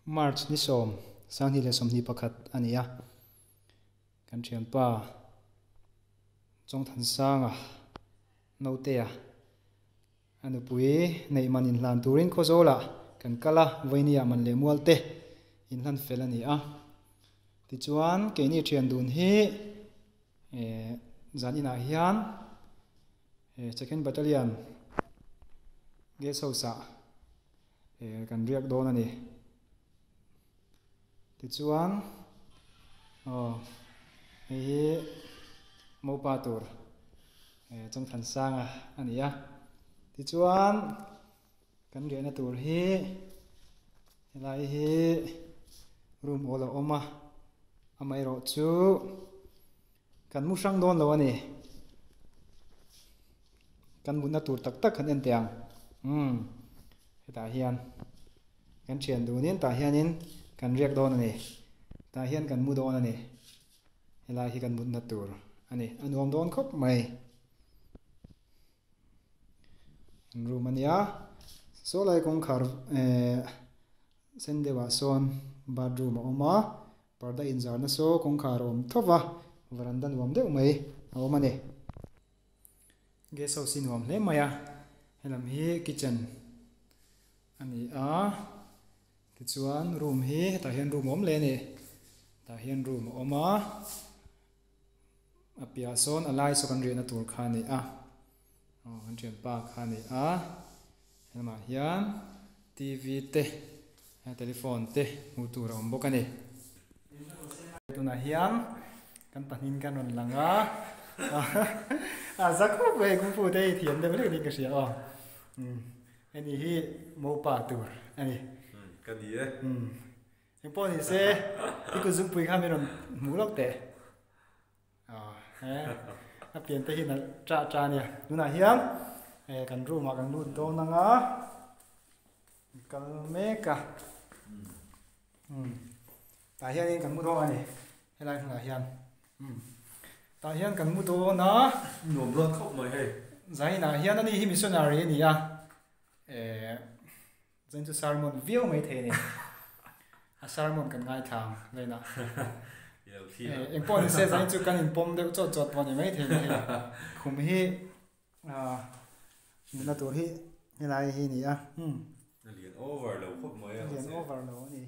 March ni sawm sanghnih leh 21 a ni a, kan thianpa Chawngthansanga Nautea a nupui neih man inhlan turin Khawzawlah kan kal a, Vawinia man leh mual te inhlan fel a ni a. Tichuan keini thian dun hi zan inah hian Second Battalion Guest House ah kan riak dawn a ni. Tichuan aw hei hi mopa tur Chawngthansanga a ni a. Tichuan kan riahna tur hi helai hi room awl a awm a, amaherawh chu kan mu hrang dawn lo a ni. Kan mutna tur tak tak kan en teh ang. Umm hetah hian kan thian dunin tah hianin kan riak dawn a ni. Tah hian kan mu dawn a ni. Helai hi kan mutna tur a ni. A nuam dawn khawp mai. An room a nia. Saw lai kawngkhar eh sen deuhah sawn bathroom a awm a. Parda inzarna saw kawngkhar a awm tho va, veranda nuam deuh mai a awm a ni. Guest house hi nuam hle mai a, helam hi kitchen a ni a, tichuan room hi hetah hian room a awm leh a ni, tah hian room a awm a, a piahah sawn a lai saw kan riahna tur kha a ni a, aw kan thianpa kha a ni a, helamah hian T_V te telephone te hmuh tur a awm bawk a ni. Tunah hian kan pahnih kan rawn lang a, a za khawp mai kung fu te hi thiam deuh hlek niin ka hria aw. Hemi hi mopa tur a ni. Ka ni e. Engpawh ni se i kut zungpui kha min rawn hmuh lawk teh. A pian te hi nalh ṭah ṭah a nia. Tunah hian kan room ah kan lut dawn ang a, kal mek a. Tah hianin kan mu dawn a ni, helai hmunah hian. Tah hian kan mu dawn a. Nuam dawn khawp mai hei. Zainah hian ani hi missionary a ni a, Chuan chu sermon viau mai thei a ni. A sermon kan ngaithla ang zainah. Eng pawh ni se zain chu kan inpawm deuh chawt chawt pawh a ni mai thei a ni hei. Khum hi mutna tur hi helai hi a ni a. A lian over lo khawp mai a. A lian over lo a ni.